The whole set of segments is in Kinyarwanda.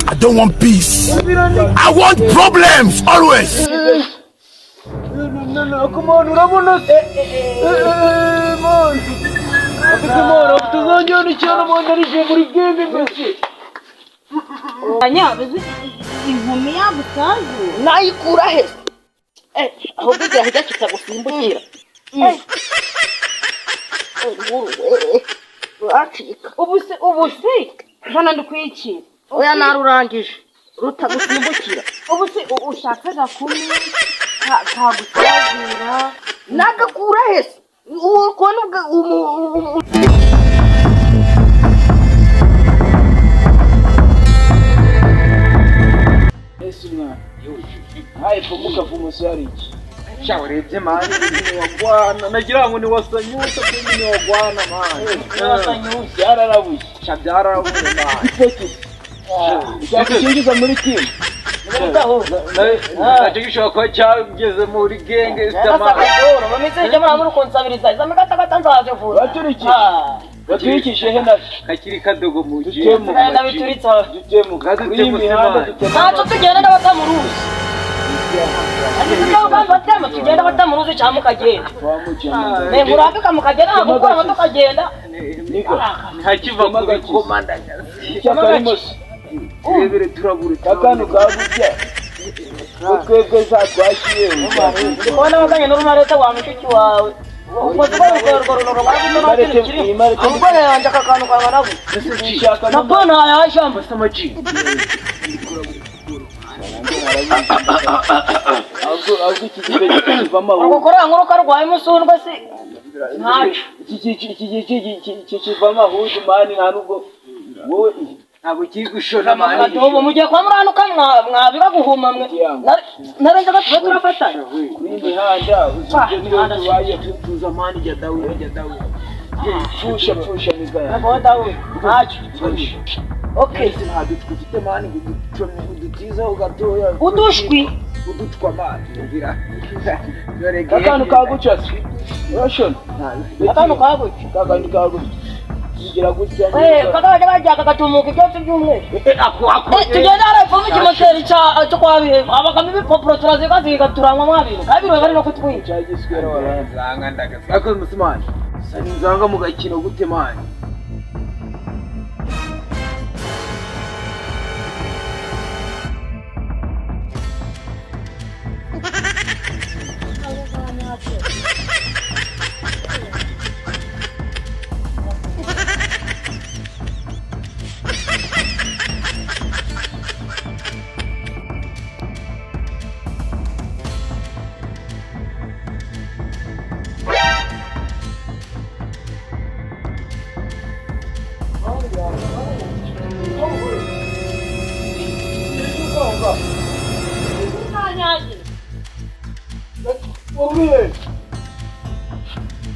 I don't want peace. I want problems always. Come on, urabona se man afite afite uzanjyana icyana man arije muri game mbese Anyabuze inkumi yagusanze nayikura he ahubwo igahita kitagusimbukira ruracika ubu se hano ndikwikira oya narurangije rutagusimbukira ubu se ushaka agakumi kagusazura nagakura he se ukubona ubwo Yesu mwana hayi pumuka vumusari iki sha urebye mani ni wagwana nagira ngo ni wasanyusa kumbe ni wagwana mani wasanyusa byararabuye sha byararabuye mani ipeti cyakwinjiza muri team nacyo gishobora kuba cyageze muri genge baturikije he nabyo kakiri kadogo mu gihe dutemu ntacyo tugenda n'abatamuruzi tugenda batamuruzi cyangwa mukagenda murambika mukagenda ntabwo ukora tukagenda ntakiva ku bikoma turebere turabure akantu kagutya ko twebwe zatwashiye ndikubona wazanye n'urumarete wa mushiki wawe ubwo umugore yanjye aka kantu kangana gutya nabwo ntayashamba ahubwo iki gihe kivamo ugukora nkuru karwaye umusundwe si ntacyo iki kivamo ahuzu mani nta nubwo wowe ntabwo kiri gushora mani ubu mugiye kwa muranuka mwabira guhuma mwe narenze ko tuba turafatanya kuri imihanda uzibyo niyo tubaye tuza mani jya dawe jya dawe pfusha pfusha miga ntabwo dawe ntacyo pfusha okay nta dutwi ufite mani ngo udutizeho gatoya udushwi uducwa mani ngira akantu kaguca se urashona akantu kaguca akantu kaguca kigira gutya kakajya bajyaka gatumuka ibyotsi by'umweru tugenda hariya mu kimoteri cyo kwa Bihembo habagamo ibipapuro turazigaziga turanywa mwabintu kandi bari no kutwica cyagiswera waranzanga ndagasa ako musimani sani nzanga mu gakino gute mani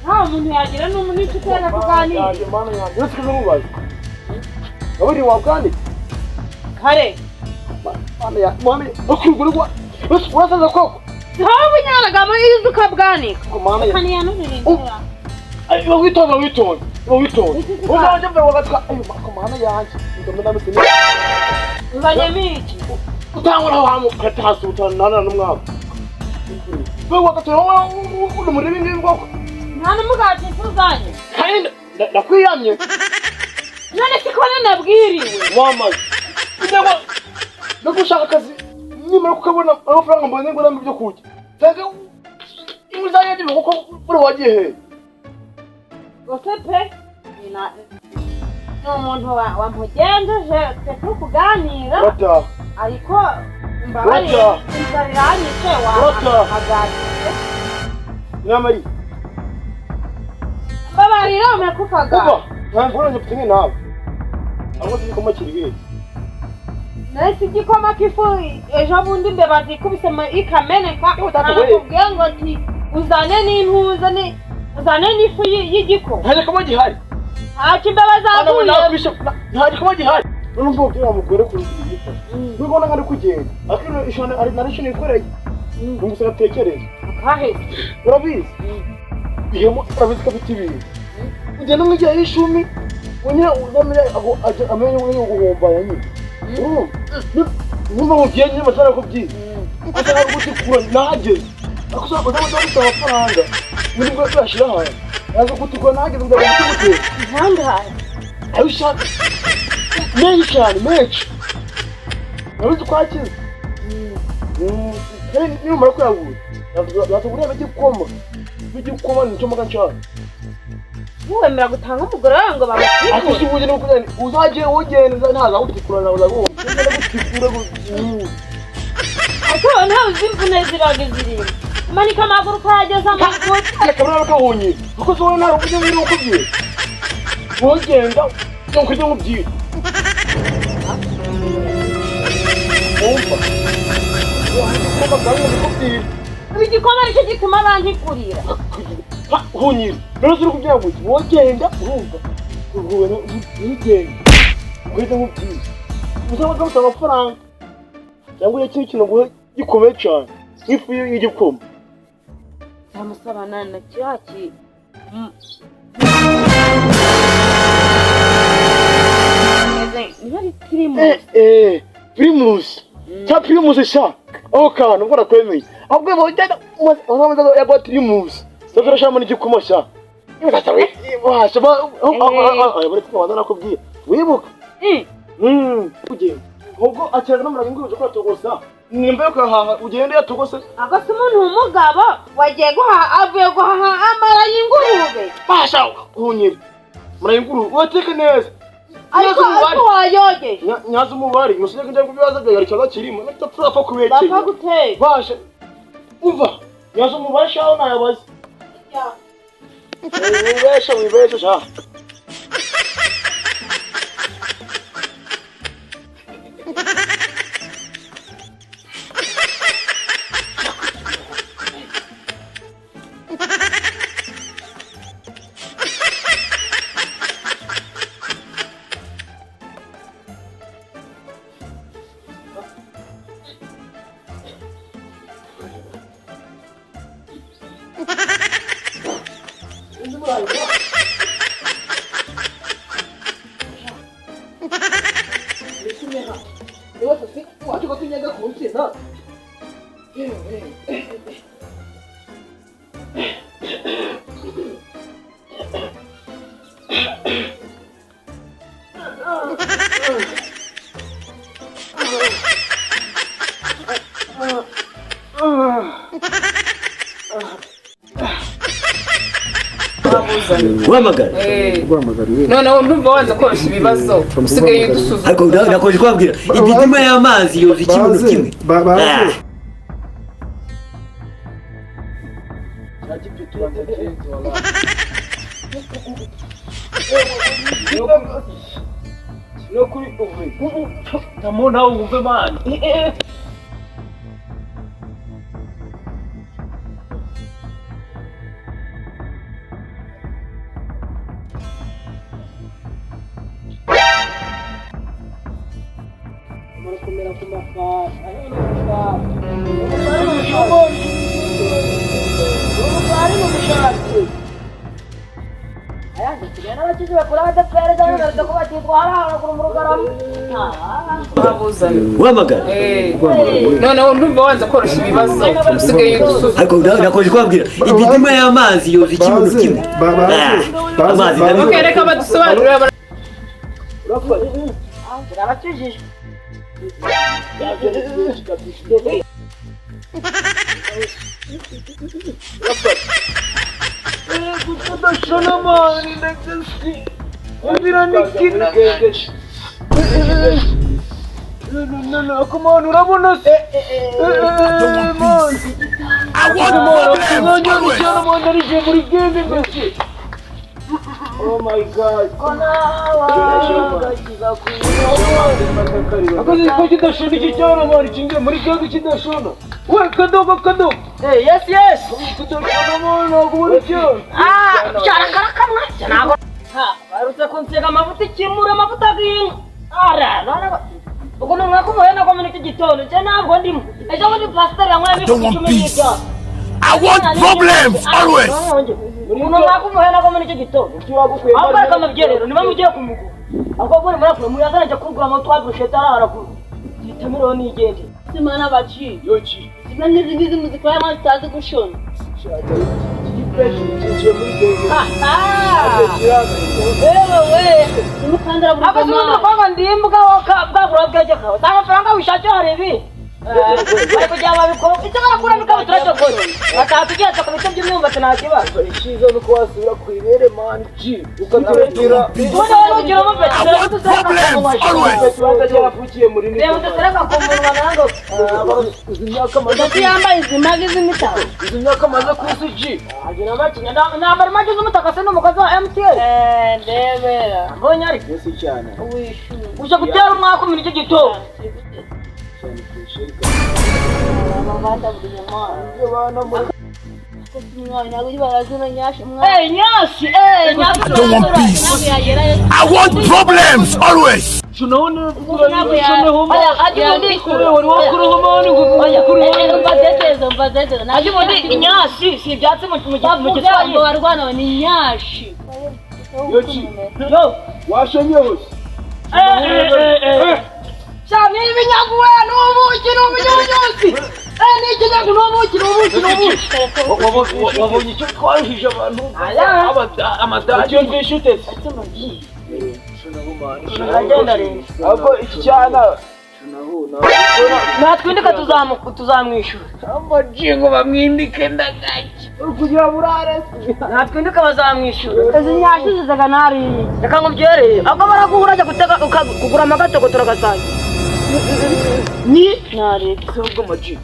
nta muntu yagira n'inshuti ye kuganira kare ntawe unyaragamo iyo ukabwanika witonda witonda witonda uzajya mbere wagatwa ayo mana yanjye uzanyemo iki utangura aho hantu ukatasi utanana n'umwaka wewe wagatora wowe muri ibi ngibi koko nta n'umugati uzanye kandi ndakwiyamye none siko nanabwiriwe wamaze ndego no gushaka akazi nimara kukabona amafaranga mbonye ngo nambe ibyo kurya cyangwa uzanye ndi kuko uri wagiye he rwose pe ni umuntu wamugenjeje twe turi kuganira ariko mbabarire inzara iranyice wahagaritse nyamari mbabarira umekukaga kuba ntabwo uranye mfite nawe ahubwo igikoma kiri hehe nahise igikoma k'ifu ejo bundi imbeba zikubise ikameneka nakubwiye ngo ati uzane n'impuza uzane n'ifu y'igikoma nta gikoma gihari ntacyo imbeba zaguye nta gikoma gihari none ubwo bwira mugore kuruta igita nubwo nanga ari kugenda akino ishana ari narishine ikoreye ngo atekereze akaheze urabizi bihemo urabizi ko afite ibintu ugenda umwigira y'ishumi wenyine uzamenya amenye wenyine guhombaya nyine Numva mubwiye nyine matara kubyiga. Ashaka gutikura nahageze. Akusaba uzaba amafaranga. Muri bwo tuyashira haya. Yaza gutikura nahageze ndagutikura. Ntangaye. Ayo ushaka. Menshi cyane menshi. Nabuze uko akize. Kandi nimara kuyagura. Natugurira igikoma. Igikoma nicyo mbaga nshaka. Ntiwemera gutanga umugore wawe ngo bamutikure. Ariko si ubugeni bwo uzajye ugenda ntaza gutikura nawe uzagomba. Ugenda gutikura. Ariko ntawe uzi imvune zibaga zirimo. Manika amaguru ukayageza mu nkuta. Reka buriya bakahonyera. Kuko se wowe nta rukuta biri bukubwire. Wogenda nkujya nkubwire. Wumva. Igikoma nicyo gituma bantikurira. Hunyira. Rero uri kubyira ngo wogenda urumva. Ugenda. Ugahita nkubwire. Uzaba ufite amafaranga. Cyangwa iyo kintu ngo gikomeye cyane. Ifu y'igikoma. Nzamusaba na kiriya kintu. Niba ari pirimusi. Pirimusi. Cya pirimusi sha. Aho kantu ubwo nakwemeye. Ahubwo bogenda uzamuza yaguha pirimusi. Sasa urashiramo n'igikoma sha. Washa ba nakubwiye. Wibuka. Ugenda. Ubwo akiraga n'umurage ngo uje kwatogosa. Nimba yo kahaha ugende yatogose. Ako si umuntu w'umugabo wagiye guhaha avuye guhaha amara y'ingurube. Basha hunyira. Mara y'ingurube wateke neza. Ariko wayogeje. Nyaza umubare musije kujya kubibaza bya ikibazo kirimo natapfa kubekeye. Bapfa guteka. Basha. Umva. Nyaza umubare shaho nayabaze. Wibesha wibesha sha. Noneho ndumva wanza koroshya ibibazo usigaye udusuzuma. Ariko nakomeje kubabwira ibitima y'amazi yoza ikibuno kimwe. Guhamagara. Noneho ndumva wanza koroshya ibibazo usigaye udusuzuma. Ariko nakomeje kubabwira ibitima y'amazi yoza ikibuno kimwe. Amazi Okay, reka badusobanurire. Turabakijije. I want problems always. Oh my God. Akazi ko kidashona iki cyana mwana kingiye muri gaga kidashona. We kadogo kadogo. Eh, yes yes. Kidashona mwana kubona cyana. Ah, cyarakaraka ntabwo. Ha, barutse kunsiga amavuta ikimura amavuta y'inka. Ara, none ubwo numwaka umuhena kwa muri iki gitondo cye ntabwo ndimo. Ejo bundi pastor yanyweye I don't want peace. I want problems always. Uno mwaka umuhena kwa muri iki gitondo. Ahubwo reka mubwire rero niba mugiye kumugura. Ahubwo muri murakure muyazana njya kugura twa burusheti ari haraguru. Zitemerewe n'igende. Simana baci. Yoki. Zimwe nk'izi ngizi muzikora amazi utazi gushona. Ewe we. Umukandara buri Ako si kwanga ndimbwa bwagura bwajya kawe. Nta mafaranga wishakira hari ibi. Bari kugira babikora. Icyo barakura bikabutura cyo kora. Batatu ugiye ku bice by'imyumbati nta kibazo. Icyiza ni uko wasubira ku ibere man G ukatubwira Ubundi wowe ugira umupeti dore ko dusereka ku munwa. yaravukiye muri Reba dusereka ku munwa nango. izi myaka amaze Ndetse yambaye izi magi z'imitako. izi myaka amaze ku isi G Agira amakinya nambara imagi z'umutaka se n'umukozi wa MTN. Ndebera. Mbonye ariko. mbese cyane Wishyura. Uje gutera umwaka mu nicyo gitondo. cyane kurusha Amabanda buri mwana. ibyo bana muri Ntabwo ujya barazina nyashi umwana. Eh nyasi eh nyasi. I don't want peace. I want problems always. Ajya ubundi inyasi si ibyatsi mu Bavuga ngo giswahili. barwana ni nyashi. Yoki Yo. washonye hose Cyane ibinyaguwe n'ubuki n'ubunyunyusi. Eh ni ikinyagu n'ubuki n'ubuki n'ubuki. Wabonye icyo twahije abantu amadage icyo twishyute se Uragenda rero. ahubwo iki cyana Natwindika tuzamwishyura. Amajingo bamwindike ndagake. Uri kugira burare Natwindika bazamwishyura. Izi nyashi zizaga nariye. Reka ngubyereye. Ahubwo baraguhura ajya gutega kugura amagatogo turagasangira. Ni Nariye. ahubwo amaji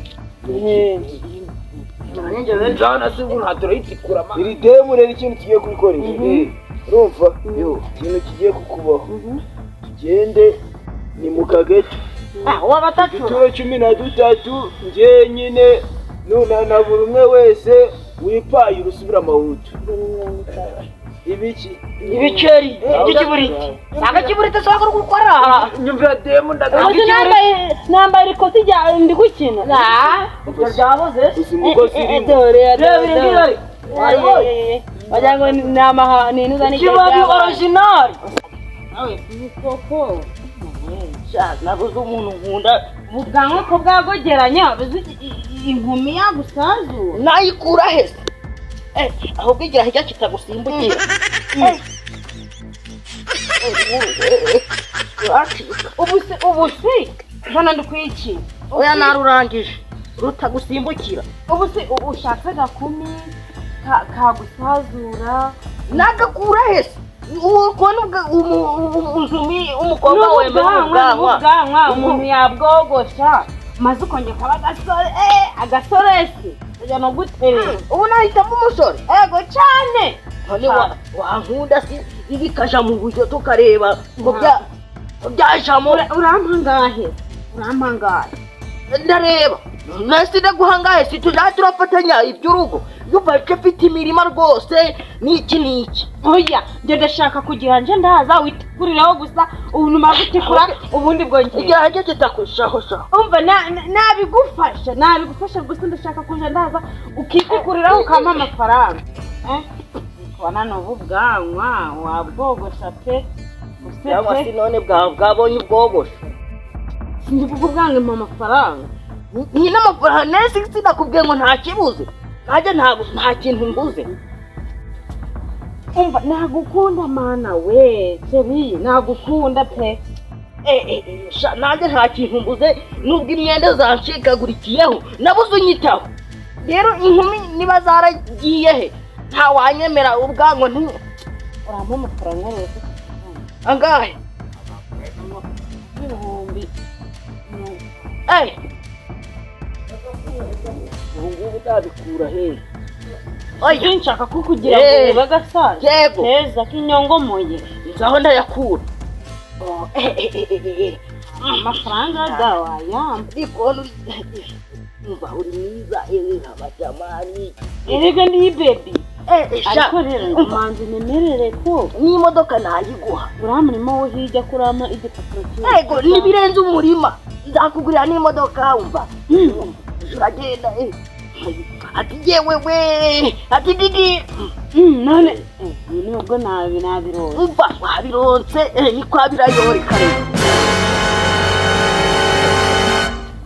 Njana se ubu ntaturayitikura ma. Iri demu rero ikintu tugiye kurikoresha urumva ikintu kigiye kukubaho tugende ni mu kageti Wabatatu. uturo 13 njyenyine na buri umwe wese wipaye urusubira amahutu ibiki Ibiceri by'ikiburiti. Sanga kiburiti so wakora gukora. Nyumvira demu ndagake. Ubu nambaye ikoti rya ndi gukina. Ibyo byabuze. Uzi umugozi urimo Dore Reba iri ngiri. Wagira ngo ni amaha ni inuza ni Kibabi original. Nawe si koko. Nabuze umuntu nkunda. Ubwanwa ko bwagogeranya bizi inkumi yagusazura. Nayikura he? Eh, ahubwo igira hirya kitagusimbukira. Ubu si hano ndi kwiki. Oya narurangije. Rutagusimbukira. Ubu si ushatse agakumi kagusazura. Nagakura he? Ukubona umuzumi umukobwa wemera ubwanwa. Ubwanwa umuntu yabwogosha maze ukongera ukaba agasore agasoresi ujya no gutera. Ubu nahitamo umusore. Ego cyane. None wankunda si ibikaja mu buryo tukareba ngo byajamo. Urampangahe? Urampangahe? Ndareba. Nasi ndaguhangahe si tujya turafatanya iby'urugo. Yumva mfite imirima rwose n'iki n'iki. Oya, njye ndashaka kugira nje ndaza witikurireho gusa ubu numara gutikura ubundi bwongera. Igira njye kitakushaho shaho. Umva nabigufasha nabigufasha gusa ndashaka kuja ndaza ukitikuriraho ukampa amafaranga. Kubona n'ubu bwanwa wabwogosha pe. Cyangwa se none bwabonye ubwogosha. Sindivuga ubwanwa impa amafaranga. Ni n'amafaranga nese sinakubwiye ngo nta kibuze. Nanjye nta kintu mbuze. Umva nagukunda mana we Cheri nagukunda pe. Nanjye nta kintu mbuze nubwo imyenda zancikagurikiyeho nabuze unyitaho. Rero inkumi niba zaragiye he nta wanyemera ubwanwa nti Urampa amafaranga rero. Angahe? 1000. Ubu ngubu ndabikura he? Oya nshaka kukugira ngo ube agasaza keza k'inyongomoye. Nzaho ndayakura. Amafaranga gawayamba. Ndikubona umva uri mwiza abajamani. Erega ni baby. Ariko rero manzi nemerere ko n'imodoka nayiguha. Uriya murima wo hirya kurama igipapuro cyose. Ego nibirenze umurima nzakugurira n'imodoka umva. Uragenda Ati yewe we, ati Didi. None nubwo nabi nabironse. Umva wabironse, ni kwa birayori kare.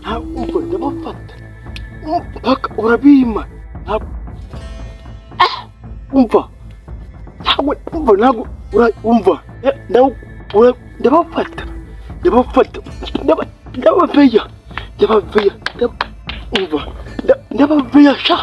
Ntabwo ndabafata mpaka urabima. Umva ntabwo, umva ntabwo umva ndabafata, ndabafata, ndabaveya, ndabaveya, umva ndabaveya sha.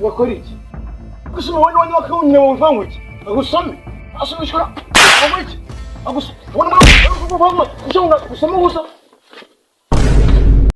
Wakora iki? Gusoma wowe niba wakawunyina mu bivangu iki? Agusome. Asomeshwa. Wakora iki? Agusome. Gusoma gusa.